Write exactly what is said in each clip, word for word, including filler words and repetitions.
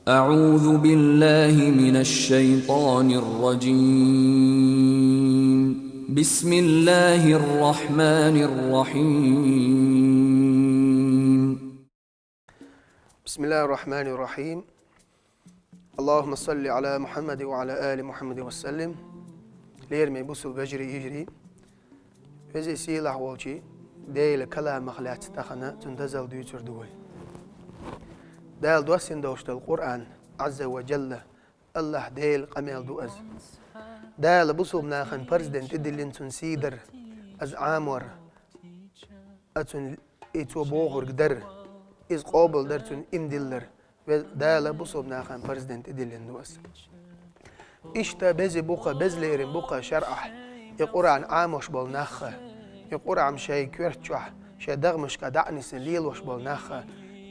أعوذ بالله من الشيطان الرجيم. بسم الله الرحمن الرحيم. بسم الله الرحمن الرحيم. اللهم صل على محمد وعلى آل محمد وسلم. Лераме бусул бежри ижри. Вези сийлахь волчи Дела каламах лаьцна тахана цун дазал дуьйцур ду вай. Дала доссина долуш долу Къуръан, Азза ва Джалла, Аллахь Дела къамел ду аза. Дала бусулба нахана парз дина тӀедиллина цун сий дар, аза Ӏамор, а цун и цо бохург дар, иза къобал дар цун имдиллар. Ве-, Дала бусулба нахана парз дина тӀедиллина ду аса. Иштта беза бу-кха, беза лерина бу-кха шарӀахь и Къуръан Ӏамош болу нахха, и Къуръан шайн коьрта чохь, шайн дагӀмашка дӀа а нисина лелош болу нахха,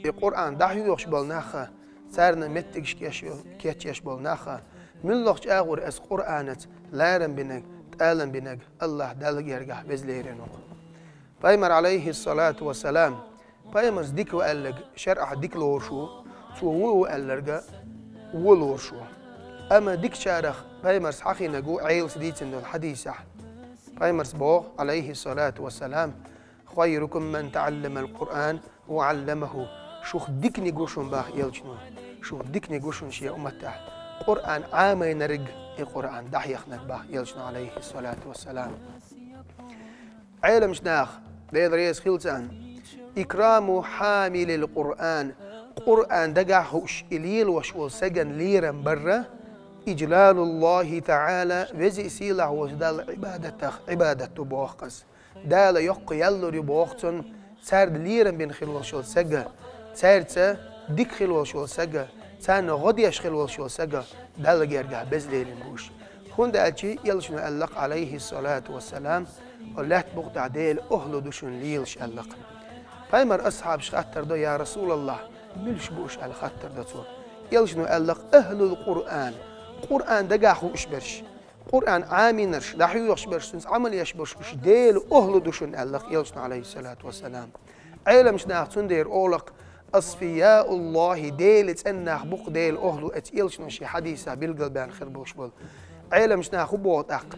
и Къуръан дӀахьоьхуш болу нахха, царна меттигаш кеш-, кечъеш болу нахха, муьлххачу агӀор аса Къуръанаца ларам бинарг, тӀалам бинарг Аллахь Далла гергахь веза лерина ву-кха. Пайхамар, Ӏалайхиссалату вассалам, пайхамарс дика ву аьлларг шарӀахь дика лоруш ву, цо вон ву аьлларг вон лоруш ву. Амма дикачарах пайхамарс хьахийнарг ву Ӏелас дийцина долу хьадисехь. Пайхамарс боху, Ӏалайхиссалату вассалам: «Хайрукум ман таӀалламал Къуръан ва Ӏалламаху». Шух диканиг ву шуна баха элчано. Шух диканиг ву шуна шен умматехь Къуръан Ӏамийнарг, и Къуръан дӀахьехнарг баха элчано, Ӏалайхиссалату вассалам. Ӏеламчу наха, Дела реза хила царна, икраму хьамилил Къуръан, Къуръан дагахь хууш и лелош волу саган лерам барра, иджлалуллахи таӀала, вези а сийлахь волчу Далла Ӏибадатах Ӏибадат ду боху аса. Дала йоккха ял лур ю боху цунна, цаьрга лерам бина хила волуш волу сага, цаьрца дика хила волуш волу сага, царна гӀо деш хила волуш волу сага Далла гергахь беза лерина бу уьш. ХӀунда аьлча элчано аьлла-кх, Ӏалайхиссалату вассалам, хӀокху лаьтта букъа тӀехь Делан охӀла ду шуна лелаш аьлла-кх. Пайхамар асхьабаш хаттар до: «Я Расулаллахь, муьлш бу уьш?» аьлла хаттар до цо. Элчано аьлла-кх: «Ахьлул Къуръан, Къуръан дагахь хууш берш, Къуръан Ӏамийнарш, дӀахьоьхуш берш, цуьнца Ӏамал еш берш, уьш Делан охӀла ду шуна», аьлла-кх элчано, Ӏалайхиссалату вассалам. Ӏеламчу наха цундела олу-кх: «Асфияуллахи, Делан цӀена нах бу-кх Делан охӀла», эцу элчано шен хьадисехь билгалбаьхна хир болуш болу. Ӏеламчу наха хӀун боху тӀаккха?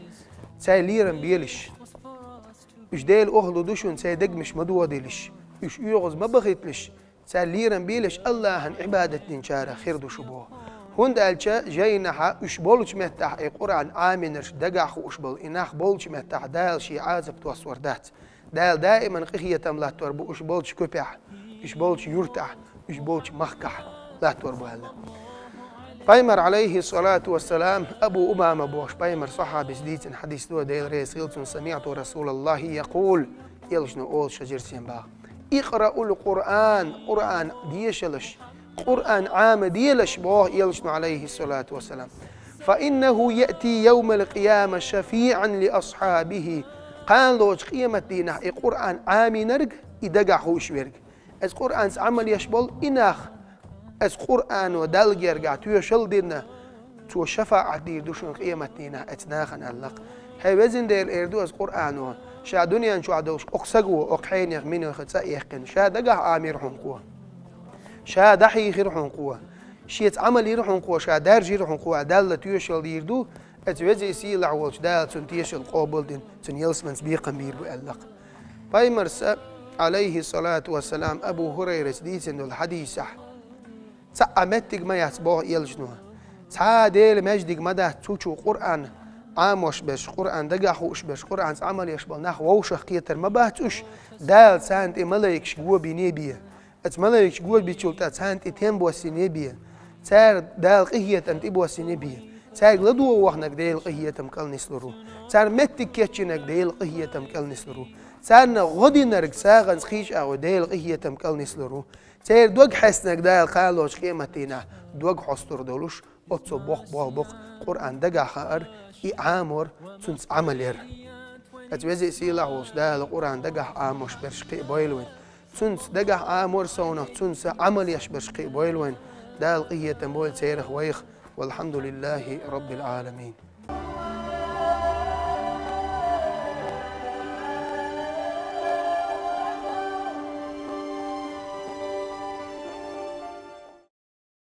Цаьрга лерам белаш, уьш Делан охӀла ду шуна, церан дегнаш ма додийлаш, уьш оьгӀаз ма бахийталаш, цаьрга лерам белаш, Аллахьан Ӏибадат динчарах хир ду шу боху. ХӀунда аьлча жайнахьа уьш болчу меттехь и Къуръан Ӏамийнарш, дагахь хууш болу и нах болчу меттехь Дала шен Ӏазап тоссор дац. Дала даиман къинхетам латтор бу уьш болчу куьпехь, уьш болчу юьртахь, уьш болчу махкахь латтор бу аьлла. Пайхамар, Ӏалайхиссалату вассалам, Абу Умама бохуш пайхамар сахьабис дийцина хьадис ду, Дела реза хила цунна: «СамиӀту Расулаллахи якъул», элчано олуш хезира суна боху: «Икъраул Къуръан, Къуръан дешалаш, Къуръан Ӏамаделаш», боху элчано, Ӏалайхиссалату вассалам. «Фа иннаху яъти явмал къияма шафиӀан ли асхьабихи». Кхана лоцу къематдийнахь и Къуръан Ӏамийнарг, и дагахь хууш верг, эцу Къуръанца Ӏамал еш болу и нах, эцу Къуръано Далла гергахь тоьшалла дина, цо шафаӀат дийр ду шуна къематдийнахь эцу нахана аьлла-кх. ХӀей, везан Дела, эр ду аса Къуръано, ша дуьнен чохь долуш окху саго, окху хьенех минойх цӀа а яьккхина, ша дагахь Ӏамийра хьуна кхо, ша дӀахьийхира хьуна кхо, шеца Ӏамал йира хьуна кхо, ша даьржира хьуна кхо, Далла тоьшалла дийр ду, эцу вези а сийлахь волчу Дала цуьнан тешалла къобал дина, цуьнан ялсаманица бекхам бийр бу аьлла-кх. Пайхамарса, Ӏалайхиссалату вассалам, Абу ХӀурайрас дийцина долу хьадисехь: «Цхьа а меттиг ма яц, боху элчано. Цхьа а Делан маьждиг ма дац, цу чу Къуръан Ӏамош берш, Къуръан дагахь хууш берш, Къуръанца Ӏамал еш болу нах вовшах кхетар ма бац уьш, Дала царна тӀе малайкаш го бине бен. Эцу малайкаш го бичул тӀаьхьа царна тӀе тем боссине бен. Цара Дала къинхетам тӀе боссине бен. Цаьрга ладогӀа вахнарг Делан къинхетам кӀал нислур ву. Цара меттиг кечйинарг Делан къинхетам кӀал нислур ву. Царна гӀо динарг сагӀанца кхийчӀагӀо Делан къинхетам кӀал нислур ву. Церан дог хьестинарг Дала кхана лоцу къематдийнахь дог хьостур долуш, оццул боккха болх бу-кх Къуръан дагахь хаар, и Ӏамор, цуьнца Ӏамал яр». Эцу вези а сийлахь волчу Дала Къуръан дагахь Ӏамош берш кхиа бойла вайн. Цуьнца дагахь Ӏамор совнах, цуьнца Ӏамал еш берш кхиа бойла вайн. Дала къинхетам бойла церах вайх. Валхьамдулиллахи Раббил Ӏаламин.